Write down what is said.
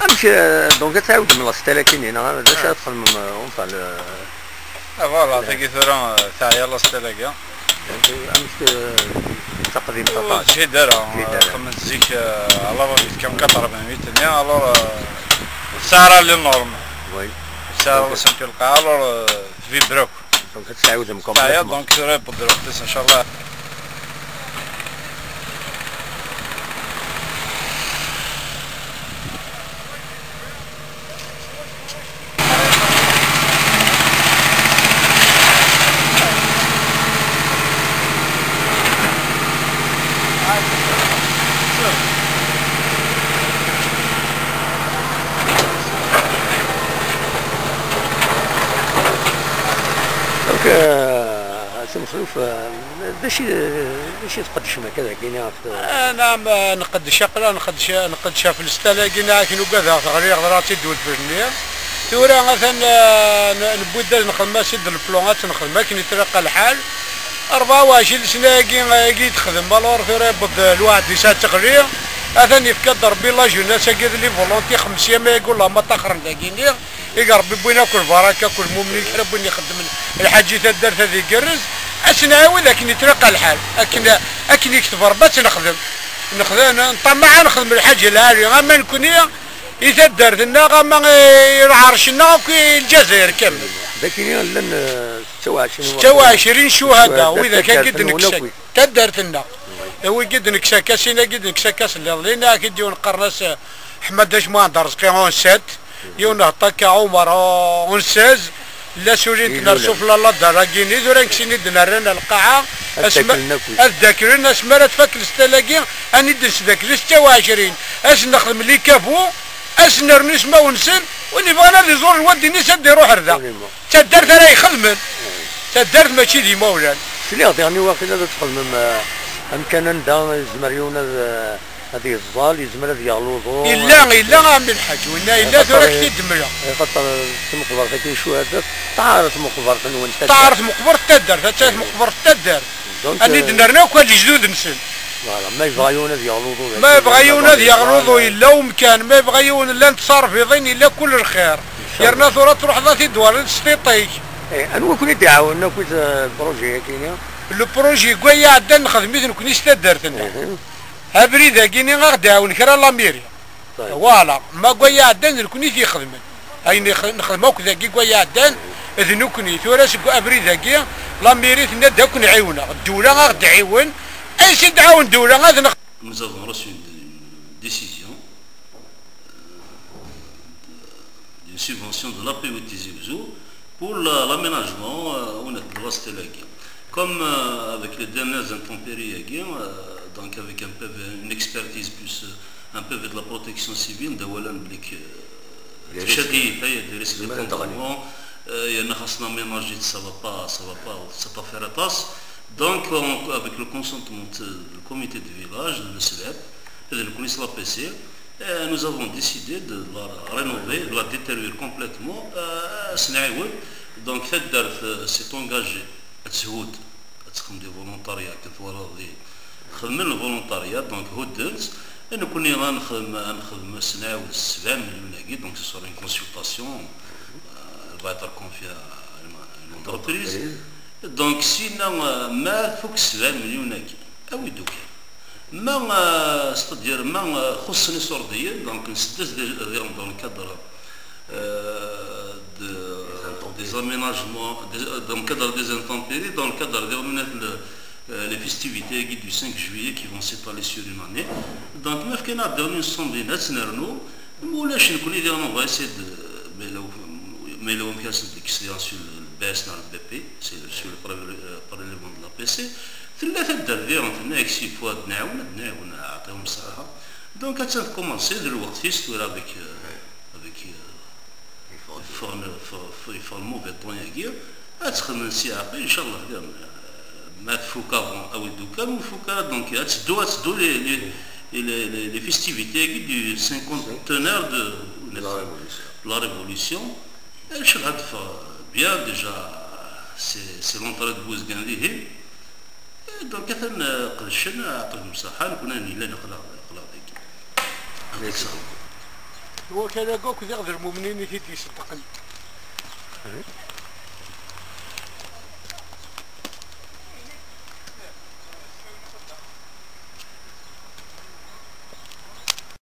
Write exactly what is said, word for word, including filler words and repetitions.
Amek, euh, donc, ad tɛawdem la stèle-agi-nni, neɣ d acu ara txedmem, euh, enfin, le... Ah, voilà, tagi tura, euh, teɛya la stèle-agi. Donc, amek, euh, d taqdimt aṭas? Ur teǧhid ara. Teǧhid ara. Xedment zik, euh, à la va-vite, comme quatre-vingt-huit-nni, alors, euh, tesɛa les normes. Oui. Tesɛa la santé n lqaɛa, alors, euh, tvibre akk. Donc, ad tɛawdem complètement. Teɛya, donc, tura yewweḍ lweqt-is, inchallah. Donc, euh, a Si Mexluf, euh, d acu, d acu tqeddcem akka dagi, neɣ? Ah, naɛam, ah, nqeddec aql-aɣ, nqeddec, nqeddec ɣef lestala-agi, akken ugadeɣ teɣli, ɣer-aɣ-tt-id udfel-nni. Tura atan, ah, n-, newwi-d ad nexdem asid n leplan, ad tt-nexdem akken itlaq lḥal. Rebɛa u ɛecrin sna-agi, agi i texdem, alors tura yewweḍ lweɛd-is ad teɣli. Atan yefka-d Rebbi la jeunesse-agi d les volontés, xemsa ma yagul la ma ṭaxren dagi-nni. I Rebbi wwin akk lbaraka, akk lmumnin, kra n win ixeddmen lḥaǧa i taddart ad igerrez, ad s-nɛiwed akken itlaq lḥal, akken, akken ikteb Rebbi ad tt-nexdem. Nexdem, nṭamaɛ ad nexdem lḥaǧa lɛali, ama nekni, i taddart-nneɣ, ama i lɛerc-nneɣ, akk i Lezzayer kamel. Dagi llan, eh, setta u ɛecrin setta u ɛecrin ccuhada, scuhada, widak akk i d-nekkes, taddart-nwen akk. Taddart-nneɣ. Wi i d-nekkes akka, sin-agi d-nekkes akka s lliḍ-in, ak-id yiwen qqaren-as, eh, Ḥmed Ajmuɛend Arezqi, on sept. Yiwen hṭak Ɛumar, on seize, la sulint ner sufla la daragini, tura nekk sini d-nerran ar lqaɛa, ad daklen akk. Ad daklen, asmi ara tfak lestala-agi, ad nesdakel setta u ɛecrin, ad s-nexdem les caveaux, ad s-nernu ismawen-nsen, win yebɣan ad iẓur lwadi-nni-s ad d-iruḥ ar da. D taddart ara ixedmen, d taddart mačči d imawlan. Sliɣ diɣen i waqil ad txedmem, eh, amkan anda yezmer yiwen ad, eh, ad yeẓẓal, yezmer ad yaɣ luḍu. Yella, yella, a ɛemmi lḥaǧ, winna yella, tura ad k-t-id-mleɣ. Axaṭer tmeqbert-agi n ccuhada teṭṭar tmeqbert-nwen taddart. Teṭṭar tmeqbert taddart, atta tmeqbert taddart. Donc, ad, euh, d-nerna akk lejdud-nsen. Voilà, ma yebɣa yiwen ad yaɣ luḍu dagi, ma yebɣa yiwen ad yaɣ luḍu, yella umkan, ma yebɣa yiwen llant tarbiḍin, yella kul lxir. Yerna tura truḥeḍ ad t-id-twaliḍ s tiṭ-ik. Eh, anwa ken-id-iɛawnen akk i, euh, projet-agi-ni? Le projet n waya iɛeddan nexdem-it nekni s taddart-nneɣ. Mhm. Abrid-agi-ni a ɣ-d-iɛawen kra la mairie. Voilà, ma deg waya iɛeddan d nekni i t-ixedmen. Ayen ix-, nexdem akk dagi deg waya iɛeddan d nekni. Tura seg abrid-agi, la mairie tenna-d ad ken-ɛiwneɣ. Ddewla a ɣ-d-tɛiwen. Ansi d-tɛawen ddewla ad nex- Nous avons reçu une, une décision, euh, d'une subvention de l'A P E Tizi Ouzou pour la, l'aménagement, euh, au niveau de la stèle-agi. Comme, euh, avec les dernières intempéries-agi, euh, donc avec un P V, une expertise plus, euh, un P V de la protection civile, d awal-a n belli k-, euh, d risque, tcadi, d risque d'effondrement, euh, yerna xas l'aménager, ça va pas, ça va pas, ça va pas faire aṭas. Donc, on, avec le consentement de, du comité de village, de l'A S V E P, et de la police, l'A P C, euh, nous avons décidé de la rénover, de la détruire complètement, euh, s-nɛiwed. Donc, taddart, euh, s'est engagée ad teshud, ad texdem des volontariats, akken twalaḍ di, xedmen le volontariat, donc hudden-tt. Et nekkni ad nexdem, ad nexdem s-nɛiwed sebɛa million-agi, donc ce sera une consultation, euh, elle va être confiée à une, une entreprise. Donc, sina, euh, ma tfuk sebɛa million-agi, awi-d ukan. Ma, euh, c'est-à-dire, ma, euh, xuṣṣen iṣurdiyen, donc, nsedd-as des, des, dans le cadre, euh, de, des aménagements, des, euh, dans le cadre des intempéries, dans le cadre des, euh, les festivités du cinq juillet qui vont s'étaler sur une année. Donc, ma fkan-aɣ-d une somme, ad tt-nernu, ma ulac, nekkni diɣen, on va essayer de, ma yella, ma yella wamek ad sen-d-nekkes diɣen sur le, le B S neɣ le B P, c'est sur le prélève-, euh, prélèvement de l'A P C. Tella taddart diɣen tenna-ak s'il faut ad nɛawen, ad nɛawen, aɛṭihum ṣṣeḥḥa. Donc, attan tkumansi d lweqt-is tura avec, euh, avec, euh, yeffeɣ-d, yeffeɣ, yeffeɣ, yeffeɣ le mauvais temps-agi. Ad texdem si ɛaqel, inchallah, diɣen, euh, ma tfuk avant, awi-d ukan, ma tfuk ara, donc, ad teddu, ad teddu les, les, les, les, les festivités-agi du cinquantenaire de la Révolution. La Révolution. Inchallah, ad teffeɣ bien, déjà, c'est, c'est l'entrée de Bouzguin dihin. Donc, atan, euh, qedcen, aɛṭihum ṣṣeḥḥa, nekkni ad nili aql-aɣ, aql-aɣ dagi. Merci. Wakal-agi akk d iɣ d lmumnin i t-id-iṣeddqen.